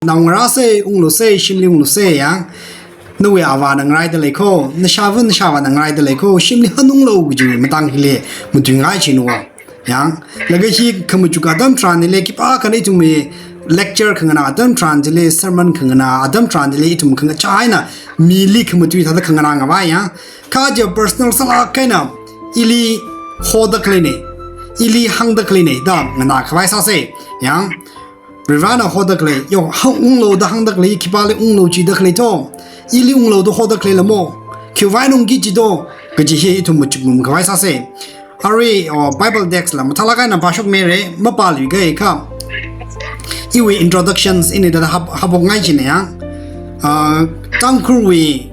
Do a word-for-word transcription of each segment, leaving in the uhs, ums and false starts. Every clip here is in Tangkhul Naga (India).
Naongarāsei, unglusei, shimli unglusei, yang. Nawui avāna ngaraida lei ko, nashāva, nashāvāna ngaraida lei ko, shimli hanunglu kaji matang hili, matuingai chinu. Yang, laga hi khamachuk atam tharanli khipākhana ithumwui lecture khanganā atam tharan chili, sermon khanganā atam tharan chili, ithum khangachā eina mili khamatui thāda khanganā ngavai yang. Kha chi personal sālāk eina ili hoda khaleina, ili hāngda khaleina da nganā khavai sāsei. Yang, Varivarana hoda khalei, yo, hāng unglu da hāngda khalei, khipāli unglu chida khalei to, ili unglu da hoda khaleila mo, khiwui vang ungki chi to, kaji hi ithum machukngarum khavai sāsei. Arui, oh, Bible text la mathālāk eina pāshokmira, mapāluikha, iwui introductions ini da hap-, haphokngai china yang. Ah, Tangkhulwui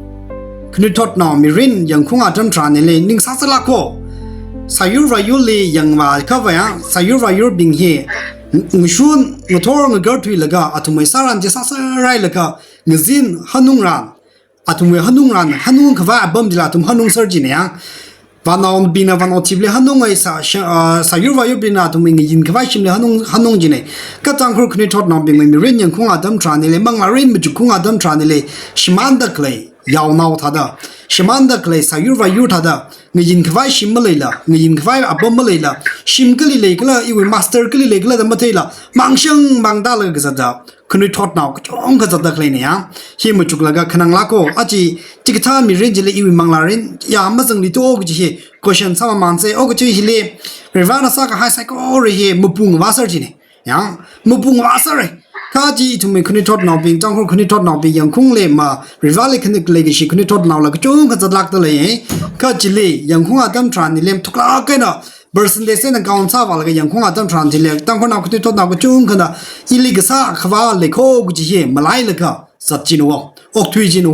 khanuithotnao mirin yangkhaung atam tharanli ning sāsālāk ko. Sāyur vāyurli yangvākhava yang, sāyur vāyurbing hi ng-, ngashun, ngathor, ngakarthuilaga athumwui sāran chi sāsārhailaga, ngazin hanungran, athumwui hanungran, hanung khavai apam chila athum hanungser china yang. Vānaobingna vānao thipli hanungai sā, sha-, ah, sāyur vāyurbingna athumwui ngayin khavai shimli hanung, hanung china. Kha Tangkhul khanuithotnaobingwui mirin yangkhaung atam tharanli, manglārin machukngarum atam tharanli, shimānda khalei yaonao thāda, shimānda khalei sāyur vāyur thāda, ngayin khavai shim maleila, ngayin khavai apam maleila, shim kali leikhala, iwui master kali leikhala da matheila, mangshang mangtālaga kazatda, khanuithotnao kachungkha zatda khaleina yang. Hi machuklaga khananglāk ko, aja chikathā mirin chili iwui manglārin ya mazangli to kaji hi question sāmamānsei, o kaji hili, Varivarana sākahai saikora hi mapung vāser china. Yang, mapung vāser. Kha chi ithumwui khanuithotnaobing, Tangkhul khanuithotnaobing yangkhaungli ma, Varivarali khanuilei kashi khanuithotnaola kachungkha zatlākda lei. Kha chili, yangkhaung atam tharanli thuklāk eina, percentage eina count sāvālaga yangkhaung atam tharan chili, Tangkhulnao khanuithotnao kachungkhana, ili kasā akhavā lei ko kaji hi malailaga zat chinu, okthui chinu.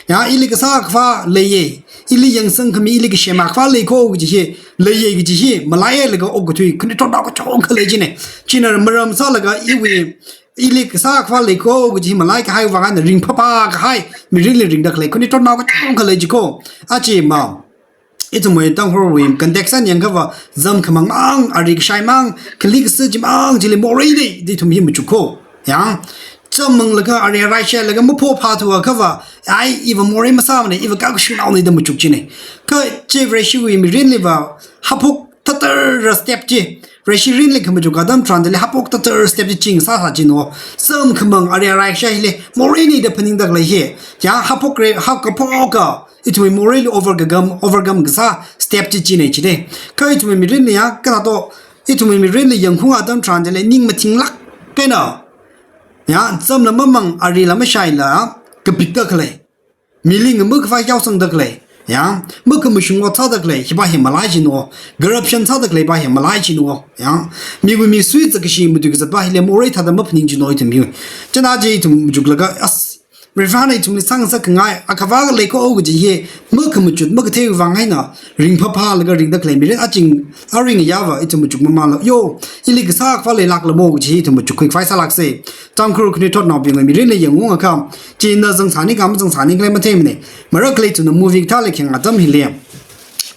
Ya, ili kasā akhavā leiya, ili yangsangkhami, ili kasem akhavā lei ko kaji hi, leiya kaji hi malailaga okathui khanuithotnao kachungkha lei china. China maram sālaga iwui, ili kasā akhavā lei ko kaji hi malaikahai vang eina ringphāphākahai mirinli ringda khalei khanuithotnao kachungkha lei chi ko. Aja ma, ithumwui Tangkhulwui context eina yangkhava, zam khamang mang, ari kashai mang, khali kasā chi mang chili moreina da ithum hi machuk ko. Yang, zam manglaga ari arai shailaga maphophāthuakhava, ai, iva morei masāmana, iva kakashungnaona da machuk china. Kha chi Vareshiwui mirinliva, haphok tatar step chi, Vareshi mirinli khamachuk atam tharanli haphok tatar step chi ching sāsā chinu. Zam khamang ari arai kashaili moreina da phaningda khalei hi. Yang, haphok re, hap kaphok ka, ithumwui moreili overcome, overcome kasā step chi china china. Kha ithumwui mirinli ya, kathāda, ithumwui mirinli yangkhaung atam tharanli ning mathinglāk eina, ya, zamla mamang, arila mashaila, kapikda khalei, mili ngamu khavai yaosangda khalei, ya, makhamashung ot sāda khalei, hiva hi malai chinu, corruption sāda khaleiva hi malai chinu, ya, miwui misui zakkashi matui kazatva hili morei thāda maphaning chinu ithum hi. China chi ithum machuklaga, as, Varivarana ithumli sāngasakkhangai akhavā lei ko kaji hi makhamachut makathei vang eina ringphāphālaga ringda khalei mirin aja aring yava ithum machukmamānlu. Yo, ili kasā akhavā leilākla mo kaji hi ithum machukkhui khavai sālāksei. Tangkhul khanuithotnaobingwui mirinli yangungakha, china zangsāni ka mazangsāni khalei matheimana. Marākhalei ithumna movie kathāli khayang atam hili,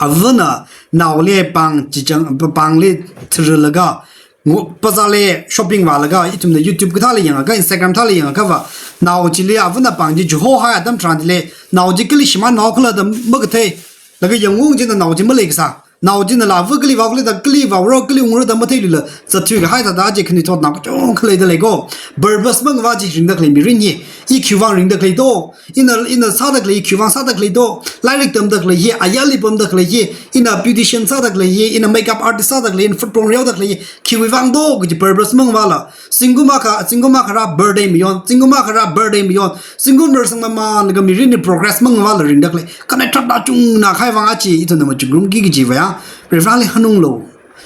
avana naoli pāng chichang, pāngli tharlaga, ngo-, bazarli shopping vālaga, ithumna YouTube kathāli yangakha, Instagram thāli yangakhava, nao chili avana pāng chi chihohai atam tharanli, nao chi kali shimānhaokhala da makathei, laga yangung china nao chi maleikasā, nao china lava kali vāokhala da, kali vāora, kali ungra da matheilula, zatthuikahai thāda chi khanuithotnao kachungkha leida lei ko. Purpose mangavā chi ringda khalei mirin hi, i khiwui vang ringda khalei to, ina, ina sāda khalei, khiwui vang sāda khalei to, lairik tamda khalei hi, ayarli pamda khalei hi, ina beautician sāda khalei hi, ina makeup artist sāda khalei, ina football reoda khalei hi, khiwui vang to kaji purpose mangavāla, zingkum akha, zingkum akha rā birthday mayon, zingkum akha rā birthday mayon, zingkum rāsangmamānlaga mirinli progress mangavāla ringda khalei khanuithotnao chungnakahai vang aja ithumna machukngarumki kajiva ya, Varivarali hanunglu.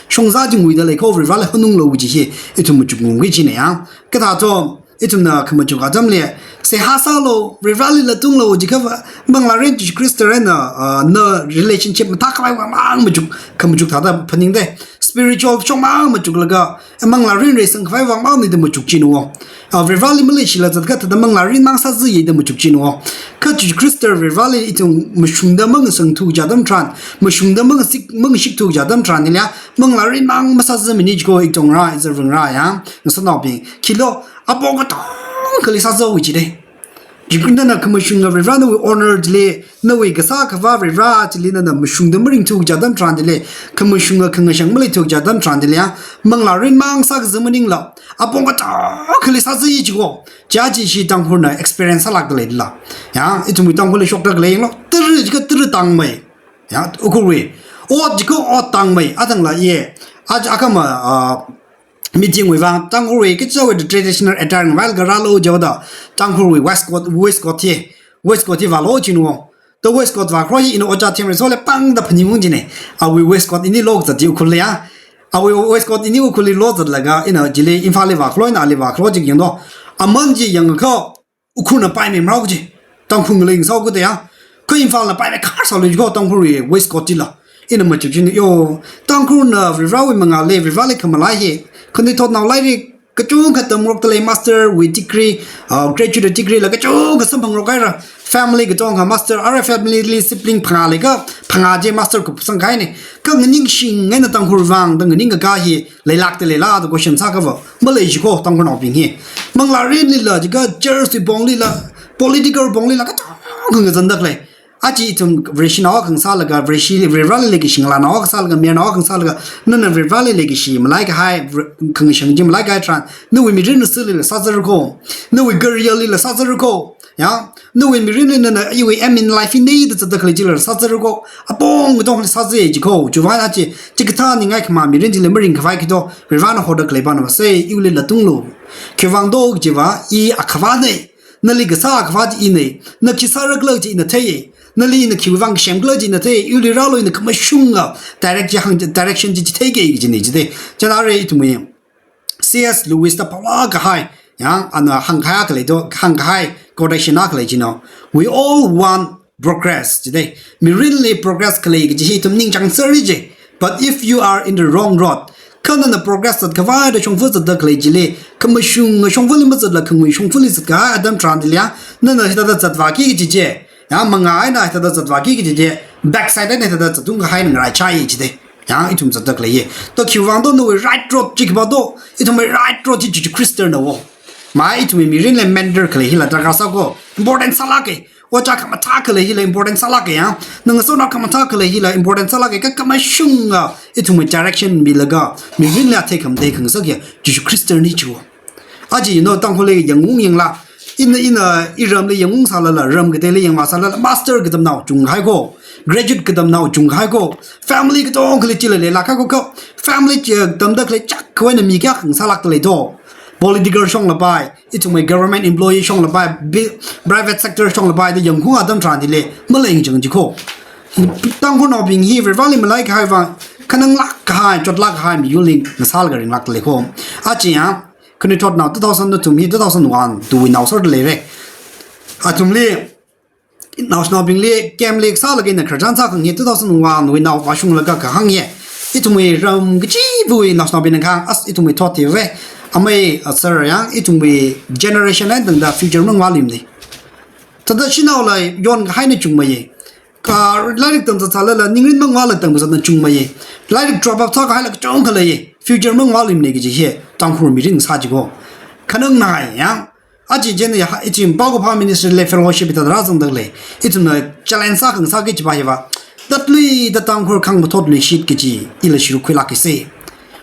Shongza chi nguida lei ko, Varivarali hanunglu kaji hi ithum machukngarumki china ya. Kathāda, ithumna khamachuk atamli, seihā sālu, Varivaralila tunglu jiakhava, manglārin Jesu Khrista eina, ah, na relationship mathākhavai vang mang machuk, khamachuk thāda phaningda. Spiritual shong mang machuklaga, manglārin reisangkhavai vang mangna da machuk chinu. Ah, Varivarali maleishila zatkha thāda manglārin mang sāzāya da machuk chinu. Kha Jesu Khrista Varivarali ithum mashungda mangasangthu kaji atam tharan, mashungda mangasik, mangashiktu kaji atam tharanli ya, manglārin mang masāzāmana chi ko, itongra, izarvangra ya, ngasotnaobing. Khilo, apong katong kachungkhali sāzāhaowa jidei. Jikhun nana khamashunga Varivara nawui honor chili, nawui kasā khavā Varivara chili nana mashungda maringthu kaja atam tharan chili, khamashunga khangashang maleithu kaja atam tharan chili ya, manglārin mang sākazā maningla, apong kachungkhali sāzāya jiko. Chiya chi ishi Tangkhulna experience sālākda leila. Ya, ithumwui Tangkhulli shokda khalei yanglu. Tara jikha tara tangmei. Ya, Ukhrulwui. Ot jikha ot tangmei. Athangla ye. Aja akhama, ah, meeting wui vang, Tangkhulwui kachichāwui traditional attire ngavailaga rālu jihaoda, Tangkhulwui waistcoat, waistcoat hi, waistcoat hi vālu jinu. Da waistcoat vākharoi hi ina ojā Themreisole pāngda phaningung jine. Awui waistcoat ini lokazat chi Ukhrulli ya. Awui waistcoat ini Ukhrulli lozatlaga, ina chili Imphalli vākharoi, ina ali vākharoi jik yanglu. Aman chi yangakha, Ukhrulna paimei marao kaji, Tangkhul ngalei ngasao kada ya. Kha Imphalna paimei khar sālu jiko Tangkhulwui waistcoat chila. Ina machuk jin yo, Tangkhulna Varivarawui mangāli, Varivarali khamalai hi. Khanuithotnao lairik kachungkha tamngarokda lei, master wui degree, uh, graduate degree la kachungkha samphangrok haira. Family katongkha master, ara family li sibling phangā leiakha, phangā chi master kupsang kahaine. Kha nganingshing eina Tangkhul vang da nganingkakā hi, leilākda leila da question sākhavā. Malei jiko Tangkhulnaobing hi. Manglārinlila, jikha church wui ponglila, political ponglila, kachungkha ngazanda khalei. Aja ithum Vareshinao akha ngasālaga, Vareshi, Varivarali leikashi ngalānao akha sālaga, mayarnao akha ngasālaga, nana Varivarali leikashi malaikahai, Vare-, khangashang chi malaikahai tharan, nawui mirin nasalila sāzāra ko, nawui career lila sāzāra ko, ya, nawui mirinli nana iwui aim in life hi neida zatda khalei chila sāzāra ko, apong katongli sāzāya jiko, chiwui vang aja, chikathā ningai khama mirin chili maringkhavai khi do, Varivarana hoda khalei pāna va, sei, iwuili latunglu. Khiwuivang do jiva, i akhavāne, nali kasā akhavā chi ine, na khi sāra khala chi ina theiye, nali ina khiwui vang kasem khala chi ina theiye, iwuili rālu ina khamashunga direct chi hāng, direction chi chitheiki kajine jidei. Chieina arui ithumwui C S Lewis da phaolāk kahai, ya, ana hāngkahai khalei do, hāngkahai quotation akha lei jino. We all want progress, jidei. Mirinli progress khalei kaji hi ithum ningchāng sāra ji. But if you are in the wrong road, kha nana progress zatkhavai da shongfa zatda khalei chili, khamashunga shongfali mazatla khangui shongfali zatkahai atam tharan chili ya, nana hithāda zatvāki kaji chi. Ya, mangā eina hithāda zatvāki kaji chi, backside eina hithāda zatungkahai eina ngaraichai jidei. Ya, ithum zatda khalei ye. To khiwuivang do nawui right road chi khipā do, ithumwui right road chi Jesu Christ na wo. Mai ithumwui mirinli mentor khalei hila darkar sāko, important sālāke. Ojā khamathā khalei hila important sālāke ya. Ngasotnao khamathā khalei hila important sālāke. Kha khamashunga ithumwui direction milaga, mirinli athei khamatei khangasak ya, Jesu Christ ni chiwo. Aja ino Tangkhulli yangung yangla, ina, ina iramli yangung sālala, ram kateili yangvā sālala, master katamnao chungkahai ko, graduate katamnao chungkahai ko, family katongkhali chila leilāk kahai ko kha, family chi tamda khalei chak kawai na mi kayākha ngasālākda lei do. Political shonglapai, ithumwui government employee shonglapai, bi-, private sector shonglapai da yangkahai atam tharan chili, malei ngang jiko. Tangkhulnaobing hi Varivarali malaikahai vang, khananglāk kahai, chotlāk kahai miyurli ngasālaga ringlākda lei ko. Aja ya, khanuithotnao two thousand nathum hi two thousand one tuwui nao sāda leire. Athumli, naoshinaobingli, camp li kasālaga ina khararchan sākhangai two thousand one wui nao vāshunglaga kahāng ye. Ithumwui ram kachiva̱wui naoshinaobingna kahāng, as ithumwui thot hi ve. Amei, ah, sir yang, ithumwui generation eina tangda future mangvāluimane. Thāda shanaola yonkahaina chungmeiye. Kha lairik tamzat sālala ningrin mangvāla tamzatna chungmeiye. Lairik drop out sākahaila kachungkha leiye. Future mangvāluimane kaji hi Tangkhul mirin sā jiko. Khanang nai yang. Aja chieina ya, ichim Paokaphā ministry li fellowship hithāda rāzangda lei. Ithumna challenge sākhangasak kaji pa hiva. Tatluida Tangkhul khangamathotluishit kaji ila sharuk khuilākki se.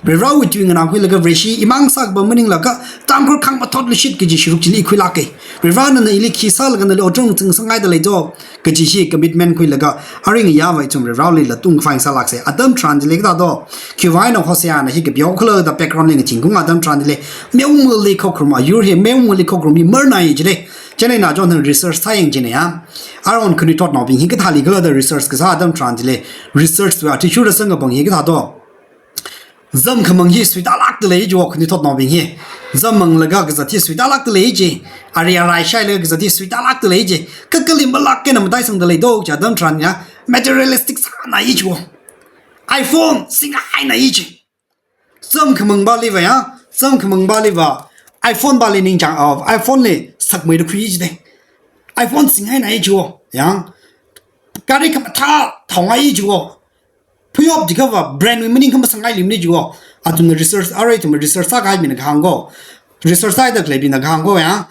Varivarawui tui nganākhuilaga Vareshi imang sākapam maningla kha Tangkhul khangamathotluishit kaji sharuk chili khuilāke. Varivarana ili khi sālaga nali otram ching sāngaida lei do. Kaji hi commitment khuilaga aring yāvai ithum Varivarali latungkhavai sālākse. Atam tharan chili kathā do. Khiwuivang eina Hoseana hi kapiao khala da background li ngachingkhaung atam tharan chili. Meomali khokharum ayur hi, meomali khokharum hi marnai jile. Chieina ina chonthang research sāyang jine ya. Aruihon khanuithotnaobing hi kathāli khala da research kasā atam tharan chili. Research wui athishurda sangkapam hi kathā do. Zam khamang hi suitālākda lei jiwo khanuithotnaobing hi. Zam manglaga kazat hi suitālākda lei ji. Ari arai shailaga kazat hi suitālākda lei ji. Kha kali malāk eina mataisangda lei do kaji atam tharan ya. Materialistic sānai jiwo. iPhone singhainai ji. Zam khamang pali va ya. Zam khamang pali va. iPhone pali ningchāng, ah, iPhone li sakmeida khui jidei. iPhone singhainai jiwo. Ya. Gari khamathā thaongai jiwo. Phayop jiakhava brand wui maning khamasāngai limni jiwo. Athumna research, arui ithumna research sākahai mina kahāng ko. Research sāda khaleibingna kahāng ko ya.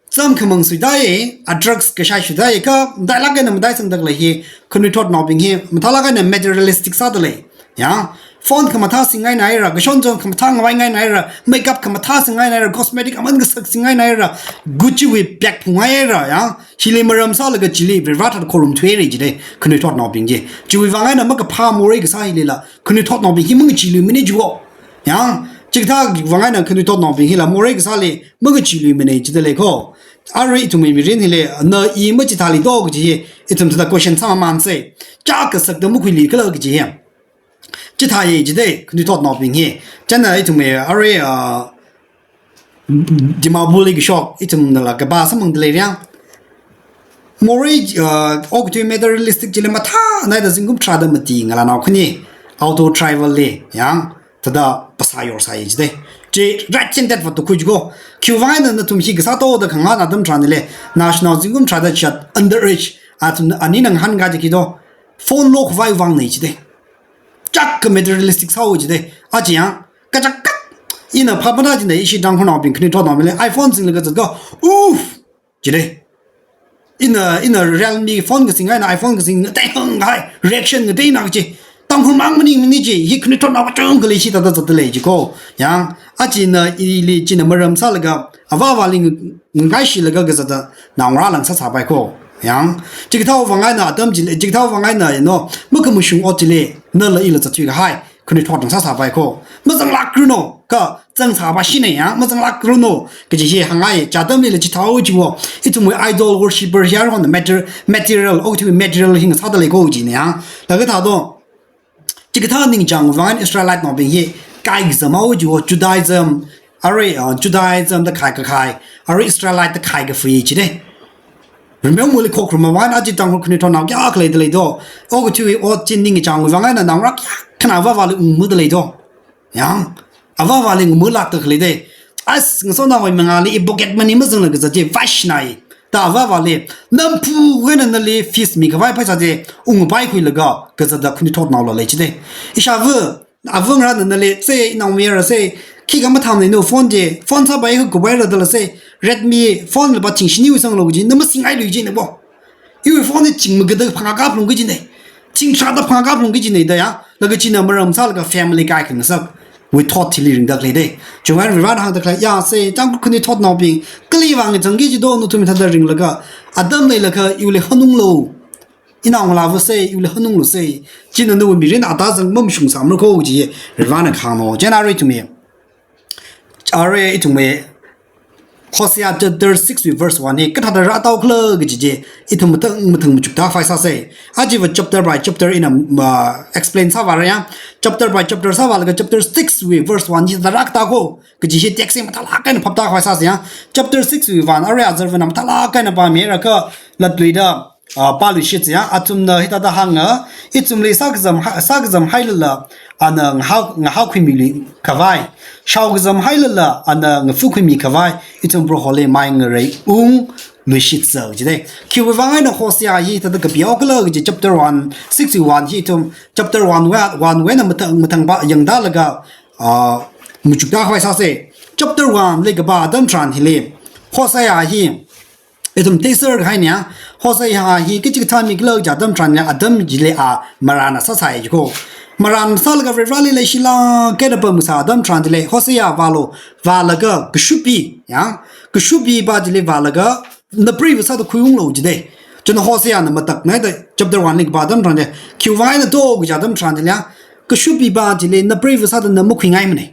Zam khamang suidai, a drugs kashai suidai, kha matailāk eina mataisangda khalei hi, khanuithotnaobing hi, mathālāk eina materialistic sāda lei. Ya, phone khamathā singainaira, kashon chon khamathā ngavaingainaira, makeup khamathā singainaira, cosmetic aman kasak singainaira, Gucci wui bag phungngaira, ya, hili maram sālaga chili, Varivarā thāda khorumthuira jidai, khanuithotnaobing chi. Chiwui vang eina makaphā morei kasā hilila, khanuithotnaobing hi mangacheeluimana jiwo. Ya, chikathā vang eina khanuithotnaobing hila morei kasāli mangacheeluimana jida lei ko. Arui ithumwui mirin hili, na i machithāli do kaji hi, ithum thāda question sāmamānsa. Chā kasakda makhuili khala kaji hi. Chithāya jidai, khanuithotnaobing hi. Chieina ithumwui arui, ah, Dimapurli kashok, ithumnala kapā samphangda leira. Morei, ah, okathui materialistic chili mathānaida zingkum tharāda mati ngalānao khani, auto driver li, ya, thāda phasā yorsai jidai. Chi right-handed va tukhui jiko. Khiwui vang eina nathum hi kasā toda khangahān atam tharanli, national zingkum tharāda chishat underage, athum anina ngahānkā chi khi do, phone lokhavai vangna jidai. Chāk ka materialistic sāhaowa jidai. Aja ya, kachak khat. Ina phapana jina ishi Tangkhulnaobing, khanuithotnaobingli iPhone singlaga zat ko. Uff! Jidai. Ina, ina Realme phone kasing eina iPhone kasing ngatei hānghai, reaction ngateina kaji. Tangkhul mang maningmana ji, hi khanuithotnao kachungkhali shithāda zatda lei jiko. Ya, achina ili china maram sālaga, avāvali ngakaishilaga kazata naongarāla ngasāsāpai ko. Ya, chikathāwui vang eina atam chili, chikathāwui vang eina, you know, makhamashung ot chili, nala ila zatthui kahai, khanuithotna ngasāsāpai ko. Mazanglākranu, kha zangsāpashina ya, mazanglākranu kaji hi hāngngai, chi atamlila chithāhaowa jiwo. Ithumwui idol worshipper hi aruihon mater-, material, okathui material hi ngasāda lei ko jina ya. Laga thāda, chikathā ningchāng vang eina Israelitenaobing hi kaikazam haowa jiwo, Judaism, arui, uh, Judaism da khai kakhai, arui Israelite da khai kafui jidai. Rimeu muli khokrum vang eina aja Tangkhul khanuithotnao kayākha leida lei do. Okathui ot chi ningchāng vang eina naongarā kayākhana avāvali ungmada lei do. Ya, avāvali ungmalākda khalei dai. As, ngasotnaowui mangāli i pocket money mazangla kazat chi, vash nai. Da avāvali, namphu eina nali fees mikhavai pheisā chi ungpaikhuilaga, kazata khanuithotnaola lei jidai. Ishāva, avāngarāna nali, se, naomayara se, khikha mathāmana no phone chi, phone sāpai kha kupaira dala se, Redmi phone la pa thing shini wisanglo kaji, na masingailu jina bo. Iwui phone hi ching magada phangā kaplung kajina. Ching tharāda phangā kaplung kajina da ya. Laga china maram sālaga family kaikhangasak wui thot hili ringda khalei dai. Chiwui vang Varivarāna hāngda khalei ya se, Tangkhul khanuithotnaobing, kali vang zangki jido nathum thāda ringlaga, atam leilaga iwuili hanunglo. Inaongalāva se, iwuili hanunglo se. China nawui mirin ata zang mamashungsāmara ko kaji Varivarāna kahāngno. Chieina arui ithumwui, arui ithumwui Hosea chapter six wui verse one hi kathāda rātao khala kaji chi ithum mathang mathang machukda khavai sāsa. Aja va chapter by chapter ina, uh, explain sāvāra ya. Chapter by chapter sāvālaga chapter six wui verse one hi thāda rākatā ko kaji hi text hi mathālāk eina phapda khavai sāsa ya. Chapter six wui one, arui azarvana mathālāk eina pāmira kha latluida, ah, pāluishitsa ya, athumna hithāda hānga, ithumli sākazam ha-, sākazam hailala, ana ngahao, ngahaokhuimili khavai, shaokazam hailala, ana ngafukhuimi khavai, ithum Proholi mai ngareiungluishitsa jidai. Khiwui vang eina Hosea hi thāda kapihaokhala kaji chapter one, six wui one hi ithum, chapter one wui, one wui eina mathang, mathang pa yangdalaga, ah, machukda khavai sāsa. Chapter one li kapā atam tharan hili, Hosea hi, ithum teser kahaina ya, Hosea hi kachikathā mi khala kaji atam tharanli atam chili a marān sāsai jiko. Marān sālaga Varivarāli leishilāk eina pamkasā atam tharan chili Hosea vālo, vālaga kashubbi, ya, kashubbi pa chili vālaga napreiva sāda khuiunglo jidai. Chieina Hoseana mataknaida chapter one li kapā atam tharanli, khiwui vang eina do kaji atam tharan chili ya, kashubbi pa chili napreiva sāda na makhuingaimana.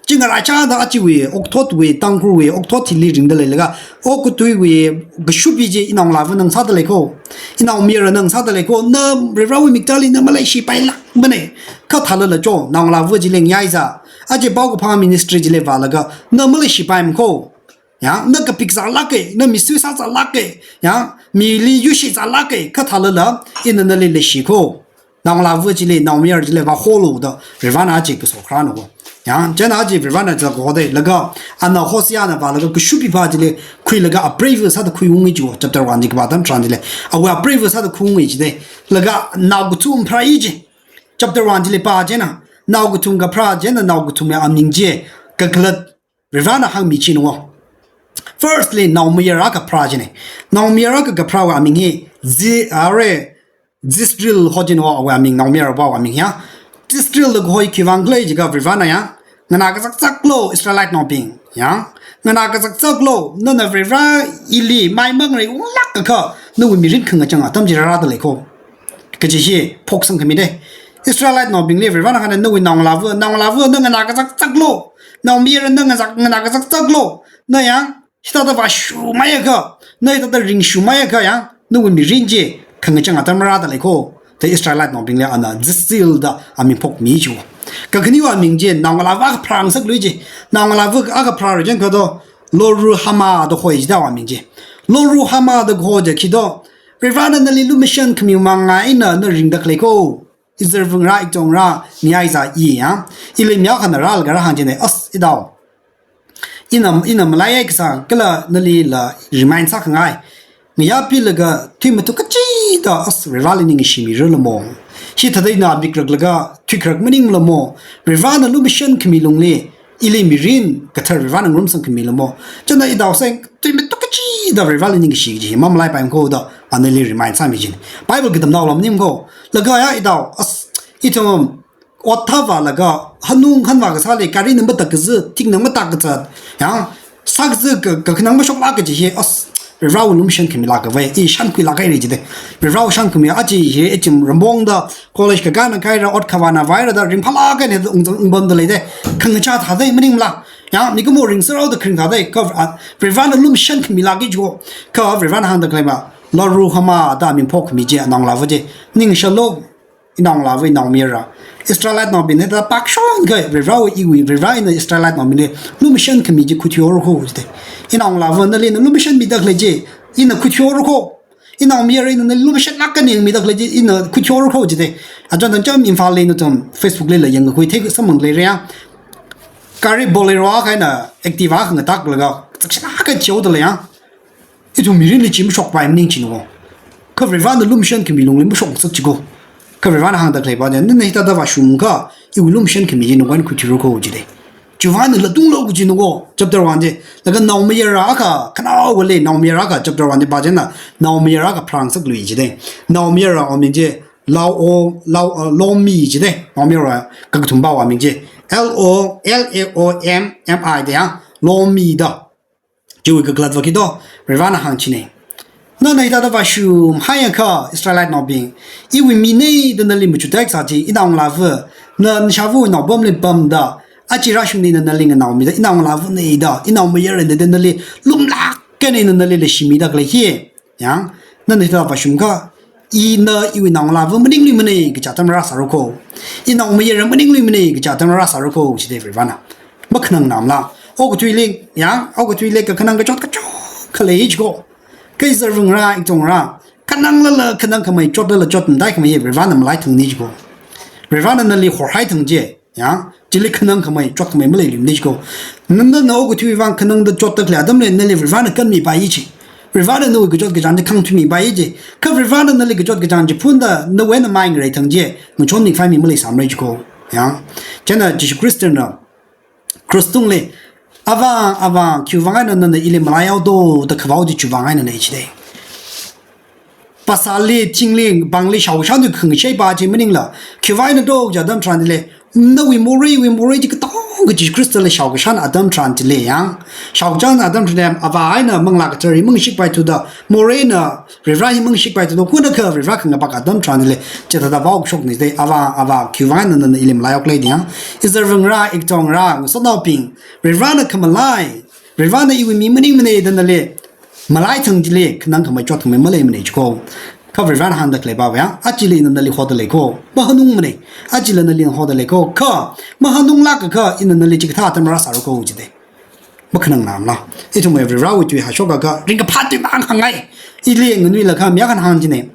Chi ngaraichāda ajawui, okthotwui, Tangkhulwui okthot hili ringda leilaga, okathuiwui kashubbi chi inaongalāvana ngasāda lei ko, inaomayarana ngasāda lei ko, na Varivarāwui miktāli na maleishipailākmana. Kha thālala cho, naongalāva chili ngayaizā, aja paokaphā ministry chili vālaga, na maleishipaimana ko. Ya, na kapik zālāka, na misui sāzālāka, ya, mili yushi zālāka, kha thālala, ina nali leishi ko. Naongalāva chili, naomayara chili vāholo da, Varivarāna aja kaso kharāna ko. Ya, chieina aja Varivarāna chila kaho dai, laga, ana Hoseana vālaga kashubbi pa chili khuilaga apreiva sāda khuiungi jiwo, chapter one li kapā atam tharan chili. Awui apreiva sāda khuiungi jidai. Laga naokathum pharāi ji. Chapter one chili pā chieina, naokathum kapharā chieina, naokathumwui aming chi kakhalat Varivarāna hāngmichina wo. Firstly, naomayara kapharā chine. Naomayara ka kapharāwui aming hi, Zi, are, Jezreel ho chine awui aming, naomayara pawui aming ya. Jezreel da kahoi khiwuivang khala jiakha Varivarana ya, nganā kazakzaklu Israelite naobing ya. Nganā kazakzaklu, nana Varivara ili mai mangareiunglāk akha, nawui mirin khangachang atam chi rārāda lei ko. Kaji hi phoksang khami de. Israelite naobingli Varivarana hānga nawui naongalāva, naongalāva na nganā kazakzaklu. Naomayara na ngazak, nganā kazakzaklu. Na ya, hithāda vāshungmei akha, na hithāda ringshungmei akha ya, nawui mirin chi khangachang atam rārāda lei ko. Da Israelite naobingli ana Jezreel da aming phokmi chi. Kakhaniwui aming chi, naongalāva kapharāngasaklui chi. Naongalāva kapharā rāchang kha do, Lo-Ruhamah da hoi chida aming chi. Lo-Ruhamah da hoi chi khi do, Varivarana nali lumashan khami mang eina na ringda khalei ko. Izarvungra, ikchongra, mi aiza i ya. Ili mi akhana rālaga rāhāng chine, as, idao. Ina, ina malaiyai kasā, kala nalila remind sākhangai. Ngayā pilaga tui matuk kachida, as, Varivarali ningshimira lamo. Hithāda ina mikrak laga tui kharak maningla mo. Varivarana lumashan khami lungli, ili mirin kathar Varivarana ngarumsang khami lamo. Chieina idao seng, tui matuk kachida Varivarali ningshi kaji hi mamalaipai ko da, anali remind sāmi chine. Bible katamnao lam ning ko. Laga ya idao, as, ithum ot thāvālaga, hanung hanvā kasāli, gari na matak kaza, thing na matak kaza, ya, sākaza ka, kakhanang mashoklāk kaji hi, as, Varivarawui lumashan khamilāk kavai, i shankhuilāk kahaira jide. Varivarawui shankhamia aja hi, ichim rambongda, college kakāna kahaira, ot khavāna vāhaira da, ringphālāk kahaina da, ungzang ungbamda lei de, khangachā thāda maningla, ya, mikumo ringserhaoda kharing thāda, ka, a, Varivarana lumashan khamilāk kaji ko, kha Varivarana hāngda khalei ma, Lo-Ruhamah da aming phokmi chi, naongalāva chi, ningshālu, inaongalāva, inaomayara. Israelite naobingna da pākshon kahai, Varivarawui iwui, Varivara eina Israelite naobingli lumashan khami chi khuithuihaora ko jide. Inaongalāva nali na lumashan mida khalei chi, ina khuithuihaora ko. Inaomayara ina nali lumashanlāk eina yangmida khalei chi, ina khuithuihaora ko jide. Achon tangcham Imphalli nathum Facebook lila yangkakhui theisamphang leira ya. Gari Bolero akha eina Activa akha ngataklaga, zakshilāk eina chihaoda lei ya. Ithum mirinli chi mashokpai maning chi no. Kha Varivarana lumashan khami lungli mashokngasak chi ko. Kha Varivarana hāngda khalei pa de, nana hithāda vāshungakha, iwui lumashan khami chi nawui eina khuithuira ko jide. Chiwui eina latunglu kaji no. Chapter one chi, laga naomayara akha, khanaowa lei naomayara akha, chapter one chi pa china, naomayara akha pharāngasaklui jide. Naomayara aming chi, Lao-O, Lao, uh, Lo-Ammi jide. Naomayara kakathum pawui aming chi. L O, L A O M M I de ya, Lo-Ammi da. Chiwui kakhalatva khi do, Varivarana hāng chine. Nana hithāda vāshungmei akha Israelite naobing, iwui mine da nali machut haisā chi, inaongalāva, na nashāvawui naopamli pamda, aja rāshungli na nali nganaomida, inaongalāvane da, inaomayarane da nali lumlāk eina nali leishimida khalei hi. Ya, nana hithāda vāshungakha, ina iwui naongalāva maningluimane kaja atam rāsāra ko. Inaomayara maningluimane kaja atam rāsāra ko, jide Varivarana. Makhanangna mala. Okathuili, ya, okathuili kakhanang kachot kachot khalei chi ko. Kha izarvungra, ikchongra, khananglala khanangkhamei chotlala chotmadaikhamei Varivarana malaithangni chi ko. Varivarana nali horhaithang chi. Ya, chili khanangkhamei, chotkhamei maleiluimane chi ko. Nana, nana okathuiwui vang khanangda chotda khalei atamli nali Varivarana kanmipai chi. Varivarana nawui kachot kachāng chi khangthuimipai chi. Kha Varivarana nali kachot kachāng chi phunda nawui eina mai ngareithang chi, ngachonmi khavai mi maleisāmara chi ko. Ya. Chieina Jishu Khristana cross tungli, Avā, Avā, khiwuivang eina nana ili malaihaodo da khavao chi chiwuivang einane jide. Phasāli, thingli, bangli shaokashan tu khangashei pa chi maningla, khiwuivang eina do kaja atam tharan chili, nawui moreiwui morei chi katonga Jishu Khristali shaokashan atam tharan chili ya. Shaokashan atam tharan Avā eina Manglā Kathara hi mangashikpaithuda, moreina Varivara hi mangashikpaithuda, kona kha Varivara khangapak atam tharan chili, chithāda vaokashokne jide, Avā, Avā, khiwuivang eina nana ili malaihaokhala da ya. Izarvungra, ikchongra, ngasotnaobing, Varivarana khamalai, Varivarana iwui mi maningmane da nali malaithang chili, khanangkhamei chotkhamei maleimane chi ko. Kha Varivarana hāngda khalei pa ya, ajali ina nali hoda lei ko. Mahanungmane, ajala nali hoda lei ko. Kha, mahanunglāk akha, ina nali chikathā atam rāsāra ko jide. Makhanangna mala. Ithumwui Varivarawui tui hāshokakha, ringkaphā tui mang hāngngai. Ili nganuilakha mi akhana hāng chine.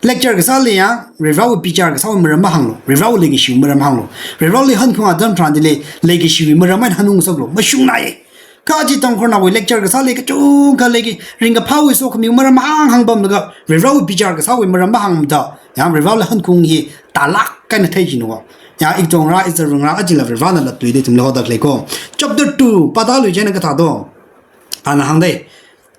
Lecture kasāli ya, Varivarawui bichar kasāwui maram mahānglu, Varivarawui leikashiwui maram hānglu. Varivarawui hankhung atam tharan chili, leikashiwui maram eina hanungsaklu, mashungnaye. Kha aja Tangkhulnaowui lecture kasāli kachungkha leiki, ringkaphāwui sokhamiwui maram mahāng hāngpamlaga, Varivarawui bichar kasāwui maram mahāngda, ya Varivarawui hankhung hi tālāk eina thei chi no. Ya ikchongra, izarvungra, ajala Varivarana latluida ithumli hoda khalei ko. Chapter two, pātālui chieina kathā do. Thāna hāngdei.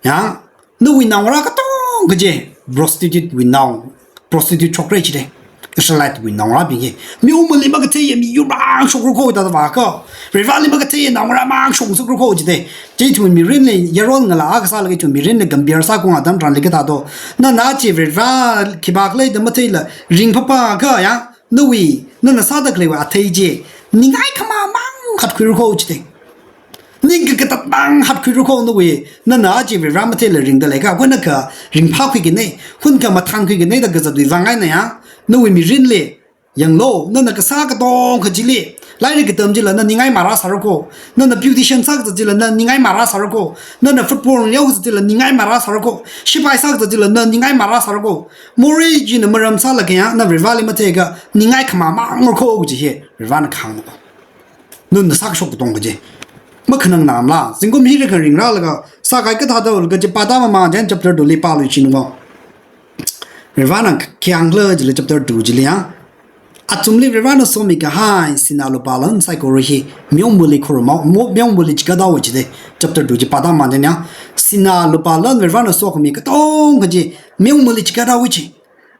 Yang, nawui naongarā katong kaji, prostitute wui nao, prostitute chokra jidei. Israelite wui naongarābing hi. Miwungmali makathei miyurmang shokra kho da vākha. Varivarāli makathei naongarāmang shokngasakra kho jidei. Chi ithum mirinli yaron ngalā kasā laga ithum mirinli gambhir sākahai atam tharanli kathāda. Nana chi Varivarā khipākhala da matheila ringphāphākha yang. Nawui, nana sāda khaleiwui athei chi. Ningai khamāmang hatkhuira kho jidei. Ning kakatatmang hatkhuira kho nawui, nana chi Varivarā matheila ringda leikha, kona kha ringphākhui kajinei, kona kha mathānkhui kajinei da kazatwui vang eina ya, nawui mirinli, yanglu, nana kasā katong kachili, lairik katam chila na ningai marāsāra kho, nana beautician sākazat chila na ningai marāsāra kho, nana football yao kazat chila ningai marāsāra kho, sipai sākazat chila na ningai marāsāra kho, morei china maram sālaga ya, na Varivarāli matheikha, ningai khamāmangra kho kaji hi, Varivarāna kahāngna. Nana sākashok katong kaji. Makhanang namla, zingkum hi rakha ringrālaga, sākahai kathāda kaji pāda mamang chieina chapter two li pāluishit ningko. Varivarāna khi hāngkhala jila chapter two chili ya. Athumli Varivarāna somikahai sinā lupā lan saikora hi, miwungmali khorumhaowa, mo-, miwungmali chikathaowa jidei, chapter two chi pāda mamang chieina ya. Sinā lupā lan Varivarāna sokhami katong kaji, miwungmali chikathaowa ji.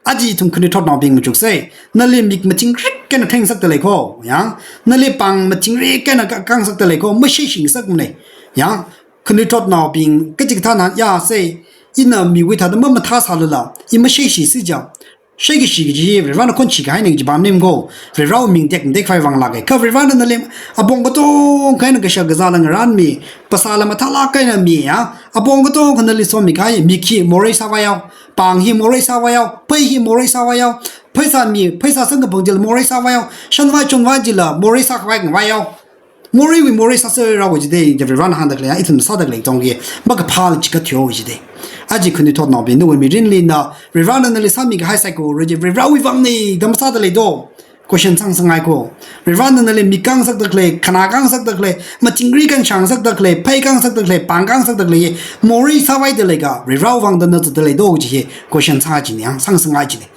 Aja ithum khanuithotnaobing machuksei. Nali mik machingrik eina theingasakda lei kho, yang. Nali pāng machingrik eina ka-, kangasakda lei kho, masheishi ngasakmanei. Yang, khanuithotnaobing, kachikathāna ya sei, ina miwui thāda mamathāsālala, i masheishisi ja. Sheikashi kaji hi, Varivarāna khonshi kahainei kaji pamning kho, Varivarāwui ming tekmatekkhavai vang lāka. Kha Varivarāna nali apong katongkha eina kashak kazāla ngarānmi, phasāla mathālāk eina mi ya, apong katongkha nali somikahai, mik hi morei sāvāhaowa, pāng hi morei sāvāhaowa, phei hi morei sāvāhaowa, pheisā mi, pheisā samkaphang chila morei sāvāhaowa, shanvai chonvai chila morei sākhavai ngavāhaowa. Moreiwui morei sāserhaowa jidei, da Varivarāna hāngda khalei, ithumna sāda khalei tongki, makaphāla chikathaowa jidei. Aja khanuithotnaobing, nawui mirinli na, Varivarāna nali sāmikahai saikora chi, Varivarāwui vangnei da masāda leido. Question sāngasakngai kho. Varivarāna nali mik kangasakda khalei, khanā kangasakda khalei, machingrik eina shāngasakda khalei, phei kangasakda khalei, pāng kangasakda khalei, morei sāvaida leikha, Varivarāwui vangda na zatda leido kaji hi, question sā chini yang, sāngasakngai chini.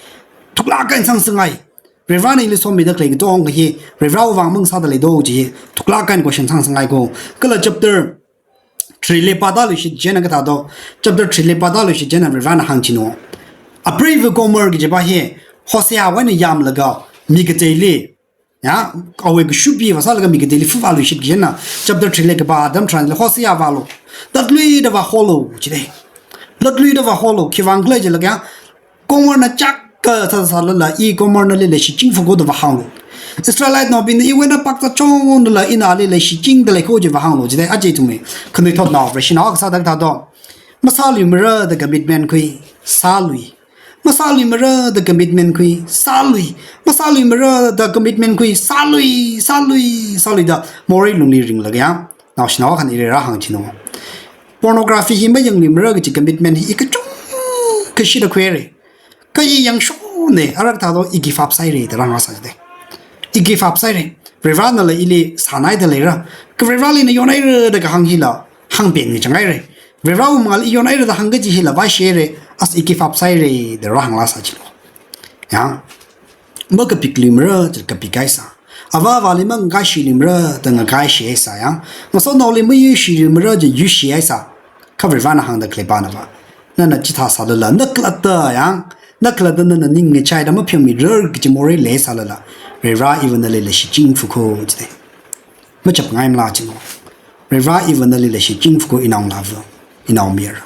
Thuklāk eina sāngasakngai. Varivarāna ili somida khalei katong hi, Varivarāwui vang mangasāda leido kaji hi, thuklāk eina question sāngasakngai kho. Kala chapter three li pāda luishit chieina kathāda, chapter three li pāda luishit chieina Varivarāna hāngchina. Apreiva Gomer kajipa hi, Hoseawui eina yamlaga, mi kateili, ya, awui kashubing vāsālaga mi kateili fuvāluishit chieina, chapter three li kapā atam tharanli Hosea vālu. Latluida vāholu, jidei. Latluida vāholu, khiwuivang khala jilaga, Gomerna chak kasā sālala, i Gomerna nali leishi chingfa kho da vāhānglu. Israelitenaobingna iwui eina pākta chonglala, ina ali leishi chingda lei kho ji vāhānglu, jidei aja ithumwui khanuithotnao Vareshinao kasā thāda thāda. Masāluimara da commitment khui, sālui. Masāluimara da commitment khui, sālui. Masāluimara da commitment khui, sālui, sālui, sāluida morei lungli ringlaga ya. Naoshinao akhana ili rāhāngchina. Pornography hi mayangluimara kaji commitment hi i kachungkha shida khuihaira. Kha i yangshonei, ara kathāda i give up sāhaira da rāngasā jidei. I give up sāhaira. Varivarānala ili sānaida leira. Kha Varivarāli ina yonhaira da kahāng hila, hāngpengchang haira. Varivarāwui mangāli i yonhaira da hāngkaji hila vāshihaira, as i give up sāhaira da rāhānglāsā jilo. Ya. Makapikluimara, chi kapikhaisa. Avāvali mangakashiluimara, da ngakashihaisa yang. Ngasotnaoli mayuishiluimara, chi yuishihaisa. Kha Varivarāna hāngda khalei pāna va. Nana chithā sālala, na khalatta yang. Na khalatta nana ning ngachaida mapheomirar kaji morei leisālala. Varivarā iva nali leishi chingfa kho jidei. Machapngaimala jilo. Varivarā iva nali leishi chingfa kho inaongalāva. Inaomayara.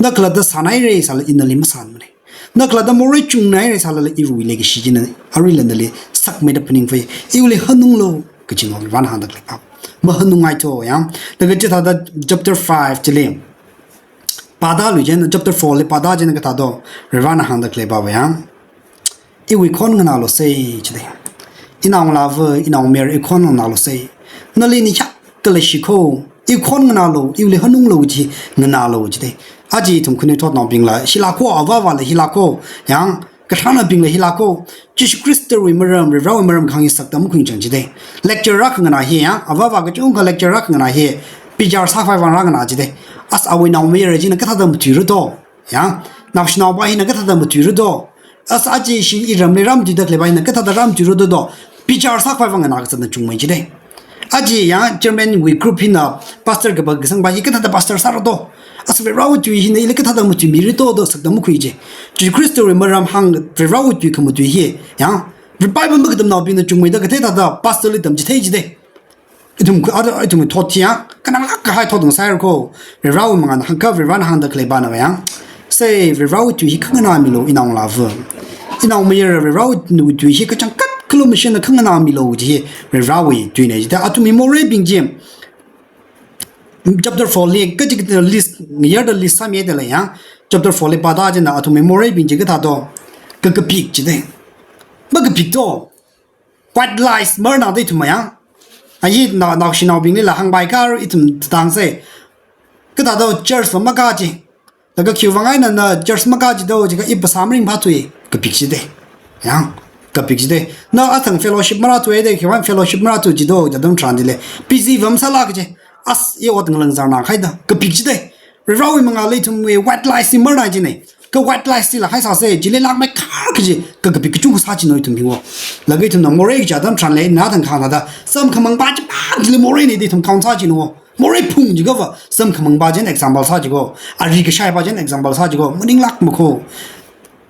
Na khalatta sānhaira sālala ina nali masānmanei. Na khalatta morei chunghaira sālala iwui leikashi china aruila nali sakmeida phaningphai. Iwuili hanunglu, kajina Varivarāna hāngda khalei pā. Mahanungngai tho yang. Laga chithāda chapter five chili. Pāda lui chieina chapter four li pāda chieina kathāda. Varivarāna hāngda khalei pāva yang. Iwui khon nganālusei jidei. Inaongalāva, inaomayara i khon nganālusei. Nali nihiyākha leishi kho. I khon nganālu, iwuili hanunglu ji nganālu jidei. Aja ithum khanuithotnaobingla, hila kho, avāvāla hila kho, yang, kathānabingla hila kho. Jishu Khristawui maram, Varivarāwui maram kahāng hi sakta makhuichang jidei. Lecture rākhanganā hi, yang, avāvā kachungkha lecture rākhanganā hi, bichar sākhavai vang rānganā jidei. As awui naomayara china kathāda matuira do. Ya, naoshinaopa hina kathāda matuira do. As aja ishi iramli rāmatuida khaleipa hina kathāda rāmatuira do do. Bichar sākhavai vang nganā kazatna chungmei jidei. Aja yang chairman wui group hina pastor kapa kasangpa hi kathāda pastor sāra to. As Varivarawui tui hina ili kathāda matuimira to da sakda makhui je. Jesu Khristawui maram hāng Varivarawui tui khamatui hi. Yang Bible makatamnaobingna chungmeida kathāda pastor li tamchithei jide. Ithum khu, ithum thot chi yang, kananglāk kahai thot ngasāra ko. Varivarawui mangāna hāngkha, Varivarana hāngda khalei pana va yang. Sei, Varivarawui tui hi khanganāmilu, inaongalāva. Inaomayara Varivarawui tui hi kachangkhat khalumashanna khanganāmilu ji hi Varivarawui tuina jida. Athumwui moreibing chi. Chapter four li, kaji list, ngayarda list sāmida lei yang. Chapter four li pāda china athumwui moreibing chi kathā to. Ka, kapik jide. Makapik to. White lies marna da ithum mayang. Ayi na, naoshinaobinglila hāngpai kar ithum tang sei. Kathā to church va makā chi. Laga khiwui vang eina na church makā chi to jiakha i phasā maringphathui. Kapik jide. Yang. Kapik jide. Na athang fellowship marāthuida khiwui vang fellowship marāthu chi to jidam tharan dile. Busy va masāla kaje. As i ot ngalang zarna khaida. Kapik jide. Varivarawui mangāli ithumwui white lies chi marna jine. Ka white lies chila khaisāsei, chili lāngmeikhar kaji, ka kapik kachungkha sā jino ithumbing wo. Laga ithumna morei kaji atam tharanli, nathang khangda, samkhamangpa chipā chili moreina da ithum count sā jino. Morei phung jiakhava, samkhamangpa china example sā jiko. Ari kashaipa china example sā jiko. Maninglākma ko.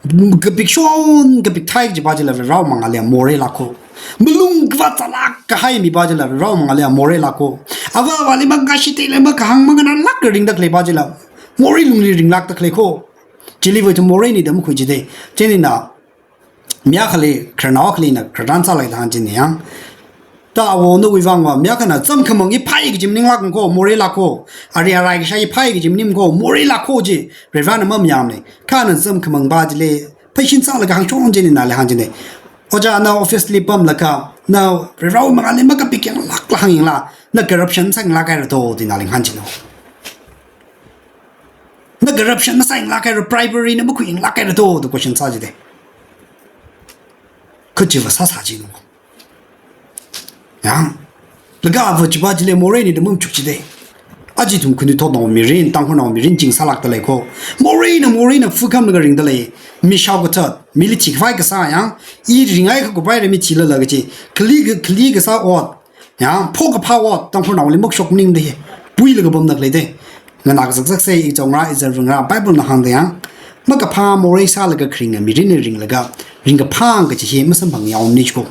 Kapik shon, kapik thai kajipa chila Varivarawui mangāli moreilāk ko. Malung kavā zālāk kahai mipa chila Varivarawui mangāli moreilāk ko. Ava avāli mangāshi teile makahāng manganālāk ringda khaleipa chila. Morei lungli ringlākda khalei ko. Chili va ithum moreina da makhui jide. Chinina, mi akhali, khararnao akhalina, khararchan sālai thang china yang. Ta awo nawui vang va, mi akhana, samkhamang i phai kaji maninglāk ko, moreilāk ko. Ari arai kashai i phai kaji maning ko, moreilāk ko ji. Varivarana mamayāmane. Kha na samkhamangpa chili, pheisin sālaga hāngshon chinina le hāng chine. Ojā na office li pamlaga, na Varivarawui mangāli makapik yanglākla hāngyangla, na corruption sāyanglāk haira to, da nali hāng chino. Na corruption masāyanglāk haira, bribery na makhuiyanglāk haira to, da question sā jide. Kha chiva sāsā jino. Yang. Laga ava chipa chili moreina da machuk jide. Aja ithum khanuithotnao mirin, Tangkhulnao mirin ching sālākda lei ko. Moreina, moreina fukhamlaga ringda lei. Mi shaokathat, mili thikhavai kasā yang. I ringai kha kupai re mi thilala kaji. Khali ka, khali kasā ot. Yang, phokaphā ot, Tangkhulnaoli makashok maningda hi. Puilaga pamda khalei de. Nganā kazakzaksei, i chongra, i zarungra, Bible na hāngda yang. Makaphā morei sālaga kharinga mirinli ringlaga, ringkaphā kaji hi masamphangyaomane chiko.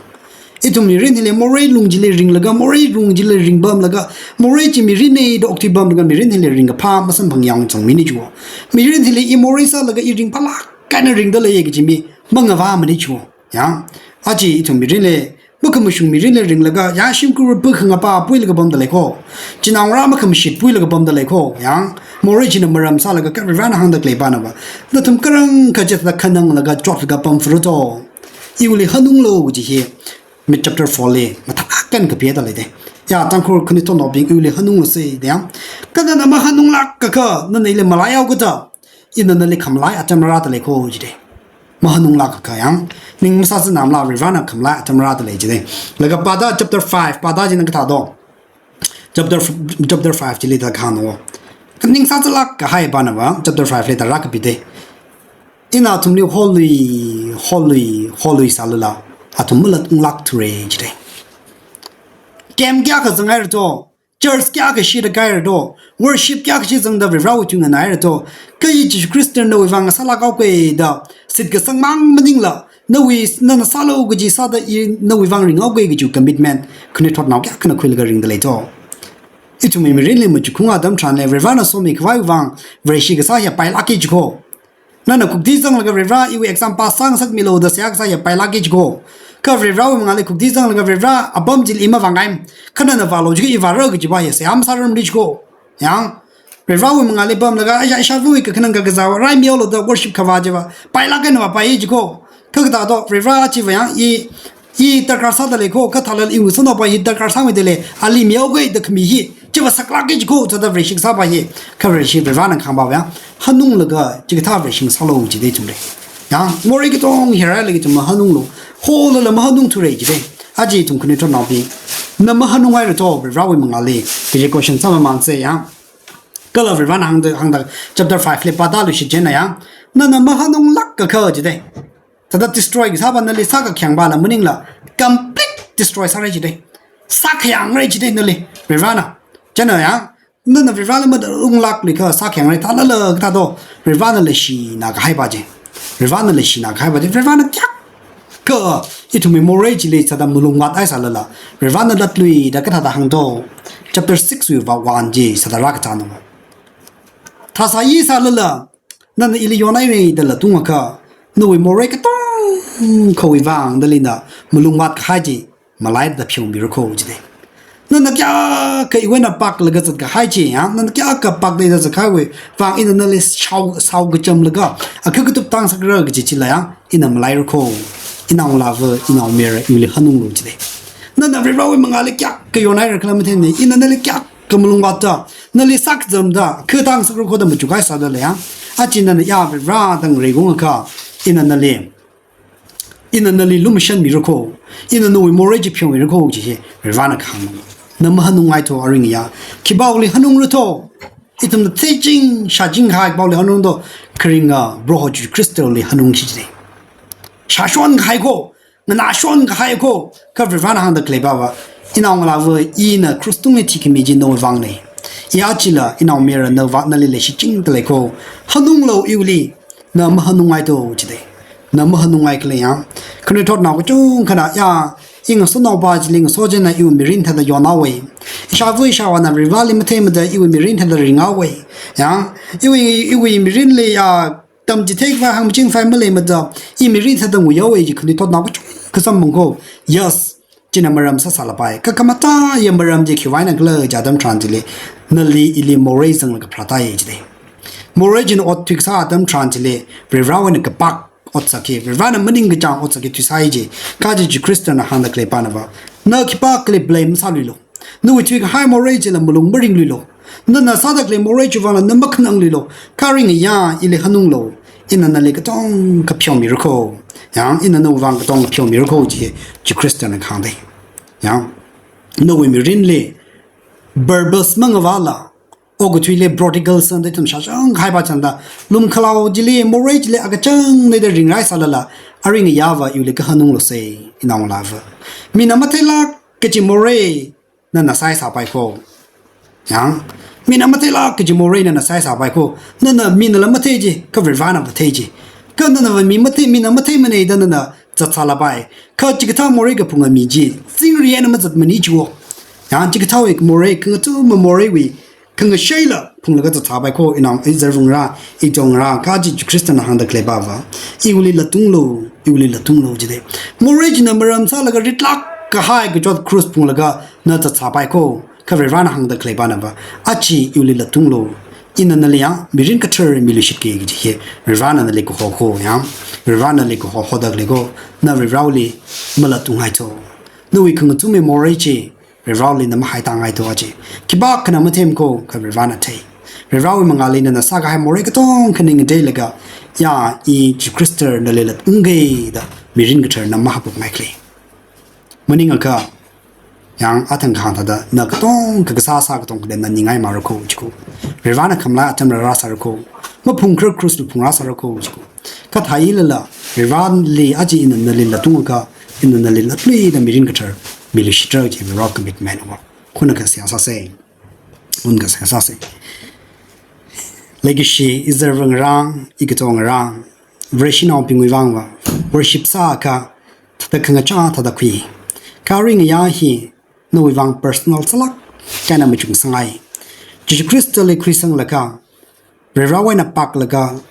Ithum mirin hili morei lung chili ringlaga, morei lung chili ringpamlaga, morei chi mirinne da okthuipamlaga, mirin hili ringkaphā masamphangyaong changmine chiko. Mirin hili i morei sālaga i ringphālāk eina ringda lei kaji mi mangavāmane chiko. Yang, aja ithum mirinli, makhamashung mirinli ringlaga, ya shimkhur puikhangapa puilaga pamda lei ko. Chinaongarā makhamashit puilaga pamda lei ko. Yang, morei china maram sālaga kha Varivarana hāngda khalei pana va. Nathum kharang kachida khananglaga chotlaga pamphara to. Iwuili hanunglu ji hi. Mi chapter four li, mathākhan kapida lei de. Ya, Tangkhul khanuithotnaobing iwuili hanunglu sei de yang. Kha nana mahanunglāk akha, nana ili malaiyao kata. Ina nali khamalai atam rāda lei ko jide. Mahanunglāk akha yang. Ning masāzanmala Varivarana khamalai atam rāda lei jide. Laga pāda chapter five, pāda china kathā to. Chapter, chapter five chili da kahāng no. Ning sāzalāk kahai pana va, chapter five li da rākapi de. Ina athumli holui, holui, holui sālala. Athum malatnglāk thura jide. Camp kayākha zanghaira to. Church kayākha shida kahaira to, worship kayākha shi zangda Varivarawui tui nganāhaira to, kha i Jesu Khristana nawui vang sālākhaoke da, shitkasang mang maningla, nawui, nana sālu kaji sāda i nawui vang ringhaoke kaji commitment, khanuithotnao kayākhana khuilaga ringda lei to. Ithumwui mirinli machukhung atam tharanli, Varivarana somikhavaiwui vang, Vareshi kasā hi pailāke jiko. Nana kukti zanglaga Varivara iwui exam pass sāngasakmilu da seihā kasā hi pailāke jiko. Kha Varivarawui mangāli kukti zanglaga Varivara apam chili i mavāngaim. Kha nana vālu jiko i vāra kajipa hi seihā masārarmane jiko. Yang, Varivarawui mangāli pamlaga, aja, ishāvawui kakhanang kakazā va, rai mihaolu da worship khavā chiva, pailāk eina vāpai jiko. Kha kathā to, Varivara chiva yang, i, i darkar sāda lei ko, kha thālala iwui sanaopa hi darkar sāmida lei, ali mihaoke da khami hi, chiva saklāke jiko, thāda Vareshi kasāpa hi, kha Vareshi Varivarana kahāngpa yang, hanunglaga, chikathā Vareshi sālu jide ithumli. Yang, morei katonga hi rālaga ithum mahanunglu, holala mahanung thura jide. Aja ithum khanuithotnaobing, na mahanunghaira to, Varivarawui mangāli, kaji question sāmamān sei yang. Kala Varivarana hāngda, hāngda, chapter five li pāda luishit china yang, nana mahanunglāk akha jide. Thāda destroy kasāpa nali sākakhayangpala maningla, complete destroy sāra jide. sākhayangra jida nali, Varivarana. Chieina ya, nana Varivarali mathāda unglākli kha sākhayangra, thālala kathā do, Varivarana leishina kahaipa chi. Varivarana leishina kahaipa chi. Varivarana kayākha ithumwui morei chili sāda malungvāthai sālala, Varivarana latluida kathāda hāng do. Chapter six wui va one chi sāda rākachāna. Thāsāyi sālala, nana ili yonhaira dala tungakha, nawui morei katongkhawui vang dali na malungvāt kahai chi malaida pheomira kho jida. Nana kayākha iwui eina paklaga zatkahai chi ya, nana kayākha pakda zatkahaiwui vang ina nali shao, shao kachamlaga, akha katup tāngasakra kaji chila ya, ina malaira kho. Inao ngalāva, inaomayara, iwuili hanunglu jida. Nana Varivarawui mangāli kayākha yonhaira khala matheimana, ina nali kayākha malungvātda, nali sākazamda, kha tāngasakra kho da machukhai sāda leiya. Aja nana ya Varivara da ngareikungakha, ina nali, ina nali lumashanmira kho, ina nawui morei chi pheomira kho chi hi Varivarana kahāngna. Na mahanungngai tho aringya. Khipāwuili hanungra tho? Ithumna theiching, shāching kahai khipāwuili hanung tho? Kharinga Proho Jesu Khristali hanungsi jida. Shāshon kahai kho, nganāshon kahai kho, kha Varivarana hāngda khaleipa va, inao ngalāva, ina cross tungli thikhami chi nawui vangna. I ajala, inaomayara nawui vang nali leishichingda lei kho. Hanunglu iwuili, na mahanungngai tho jida. Na mahanungngai khala ya. Khanuithotnao kachungkhana ya, i ngasotnaopa chili ngaso chieina iwui mirin thāda yonhaowa. Ishāva ishāvāna Varivarali matheimada iwui mirin thāda ringhaowa. Ya, iwui, iwui mirinli ya, tamchithei khavai hāngmaching khavai maleimada, i mirin thāda nguihaowa ji khanuithotnao kachungkha samphangra kho. Yes, china maram sāsālapai. Kha khamataiya maram chi khiwui eina khala jiakha atam tharan chili, nali ili morei zanglaga pharāthai jida. Morei china ot thuikasā atam tharan chili, Varivarawui eina kapak otsak hi, Varivarana maningkachāng otsak hi thuisai ji. Kha chi Jesu Khristana hāngda khaleipana va, na khipākhali blame masāluilu. Nawui thuikahai morei chila malung maringluilu. Nana sāda khalei morei chiwui vangla na makhanangluilu. Kha aringya ili hanunglu. Ina nali katongkha pheomira kho. Ya, ina nawui vang katongkha pheomira kho chi Jesu Khristana kahāngna. Ya, nawui mirinli purpose mangavāla, okathuili prodigal son da ithum shāshang kahaipa chāngda, lumkhalao chili, morei chili akachang leida ringrai sālala, aringya va iwuili kahanunglu sai, inao ngalāva. Mina matheilāk kaji morei nana sāsāpai kho. Ya, mina matheilāk kaji morei nana sāsāpai kho. Nana minala mathei ji, kha Varivarana va thei ji. Kha nana va mi mathei, mina matheimana da nana zatsālapai. Kha chikathā morei kaphunga mi chi, chingri eina mazatmana jiwo. Ya, chikathāwui morei, khangathuma moreiwui, khangasheila phunglaga zatsāpai kho, inao, izarvāngarā, itongarā, kha chi Jesu Khristana hāngda khaleipa va, iwuili latunglu, iwuili latunglu jida. Morei china maram sālaga ritlāk kahai kachot cross phunglaga na zatsāpai kho, kha Varivarana hāngda khaleipana va, aja iwuili latunglu, ina nali ya mirin kathar miluishitki kaji hi, Varivarana nali kaho kho ya, Varivarana nali kaho hoda khalei kho, na Varivarawuili malatungngai tho. Nawui khangathumwui morei chi, Varivarawuili na mahaitāngai tho aja. Khipākhana matheimana kho, kha Varivarana thei. Varivarawui mangāli nana sākahai morei katongkha ning ngateilaga, ya, i Jesu Khrista nali latungki da mirin kathar na mahapupngai khalei. Maningakha, ya, athang kahāng thāda, na katongkha kasā sā katongkha na ningngaimara kho jiko. Varivarana khamalai atam rāra sāra kho. Maphungkharar cross phungra sāra kho jiko. Kha thāilala, Varivarali aja ina nali latungakha, ina nali latluida mirin kathar miluishitra ji Varivara commitment wa. Khunakha seihā sāsa. Khunakha seihā sāsa. Leikashi, izarvāngarā, ikatongarā, Vareshinaobingwui vang va, worship sākha, thāda khangachā thāda khui. Kha aringya hi, nawui vang personal sālāk eina machukngasakngai. Jesu Khristali khuisanglaga, Varivarawui eina paklaga,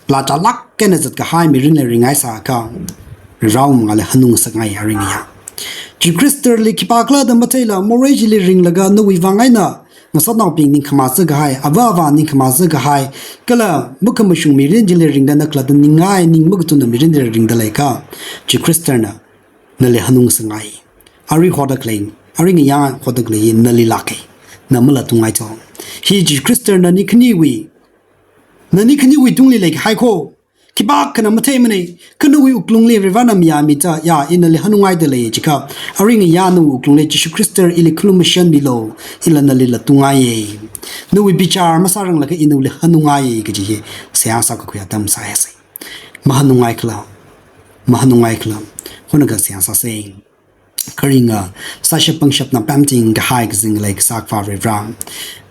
lachālāk eina zatkahai mirinli ringngai sākha, Varivarawui mangāli hanungngasakngai aringya. Jesu Khristali khipākhala da matheila, morei chili ringlaga, nawui vang eina, ngasotnaobing ningkhama sākahai, avā avā ningkhama sākahai, kala makhamashung mirin chili ringda na khalatta ningngai, ning makatuna mirin chili ringda leikha, Jesu Khristana nali hanungngasakngai. Ari hoda khalei, aringya hoda khalei nali lāka. Na malatungngai tho. Hi Jesu Khristana nani khaniwui, nani khaniwui tungli leikahai kho. Khipākhana matheimana, kha nawui wuklungli Varivarana mayāmida, ya, ina nali hanungngaida lei jikha, aringya nawui wuklungli Jesu Khrista ili khalumashanmilu, ila nali latungngaiya. Nawui bichar masāranglaga ina nawuili hanungngaiya kaji hi, seihā sākakhui atam sāsa. Mahanungngai khala, mahanungngai khala, khunakha seihā sāsa. Kharinga, sāshap pangshapna pamting kahai kazing lei kasā Akhava Varivara.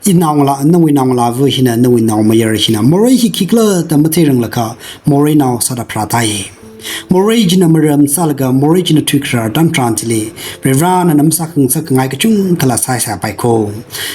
Inaongalā, nawui naongalāva hina, nawui naomayara hina, morei hi khikhala da matheiranglakha, moreinao sāda pharātai. Morei china maram sālaga, morei china thuikharar atam tharan chili, Varivara nana masākhangasak khangai kachungkhala sāsāpai kho.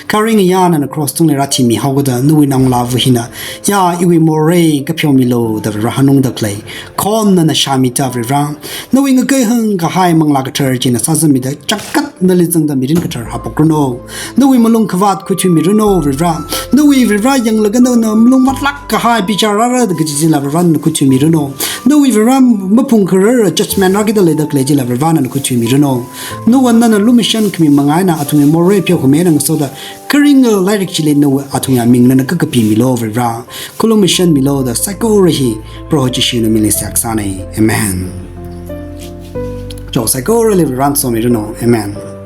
Kharinga ya nana cross tungli rāthimi haokada, nawui naongalāva hina, ya iwui morei kapheomilu da Varivara hanungda khalei. Khon nana shāmida Varivara. Nawui ngakeihang kahai manglā kathar china sāzāmida changkhat nali zangda mirin kathar haophokranu. Nawui malung khavāt khuithuimiranu Varivara. Nawui Varivara yanglaga nana malung vātlāk kahai bichar rāra da kaji chila Varivara nana khuithuimiranu. Nawui Varivara maphungkharar judgment rākida leida khalei chila Varivara nana khuithuimiranu. Nawui nana lumashan khami manga eina athumwui morei pheokhamei eina ngasoda kharinga lairik chili nawui athumwui aming nana kakapimilu Varivara. Khuilumashanmilu da saikora hi Proho Jishuna mingli seihā kasāna. Amen. Cho saikorali Varivarana somiranu. Amen.